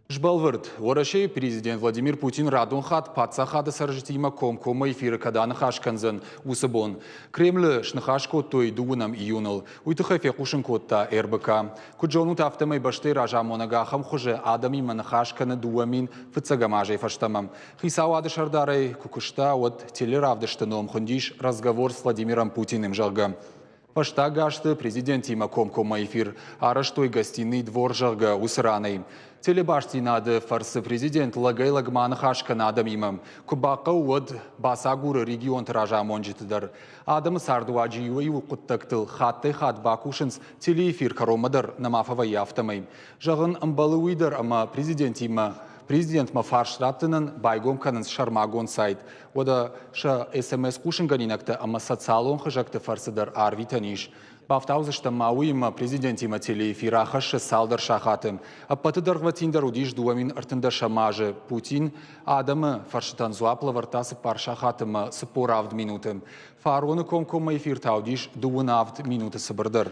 Сбӕлвырд, Уӕрӕсейы президент Владимир Путин радон хатт паддзахады цӕрджытимӕ комкоммӕ эфиры кӕд аныхас кӕндзӕн, уыцы бон. Кремлы сныхас кодтой дыууынӕм июныл. Уый тыххӕй фехъусын кодта РБК. Куыд зонут, афтӕмӕй бӕстӕйы разамонӕг ахӕм хуызы адӕмимӕ ныхас кӕны 2000 фыццӕгӕм азӕй фӕстӕмӕ. Хицауады сӕрдарӕй куы куыста, уӕд телеравдысты ном хуындис «Разговор с Владимиром Путиным», зӕгъгӕ. Фӕстаг азты президентимӕ комкоммӕ эфир арӕзтой Гостиный двор, зӕгъгӕ, уыцы ранӕй. Телебастдзинады фӕрцы президент лӕгӕй-лӕгмӕ ныхас кӕны адӕмимӕ. Куы бахъӕуы, уӕд бацагуры регионты разамонджыты дӕр. Адӕмы цардуаджы иуӕй-иу хъуыддӕгтыл хаттӕй-хатт бакусынц, телеэфир кӕронмӕ дӕр нӕма фӕвӕййы, афтӕмӕй. Зӕгъын ӕмбӕлы уый дӕр, ӕмӕ президентимӕ президентмӕ фарст раттынӕн байгом кӕнынц сӕрмагонд сайт. Уӕдӕ сӕ СМС-хъусынгӕнинӕгтӕ ӕмӕ социалон хызӕгты фӕрцы дӕр арвитӕн ис. Бафтаудзыстӕм ма уыимӕ президентимӕ телеэфир ахӕссы цалдӕр сахаты. Ӕппӕты дӕргъвӕтиндӕр уыдис 2013 азы. Путин адӕмы фӕрстытӕн дзуапп лӕвӕрдта 4 сахаты ӕмӕ 47 минуты. Фароны комкоммӕ эфир та уыдис 27 минуты цыбырдӕр.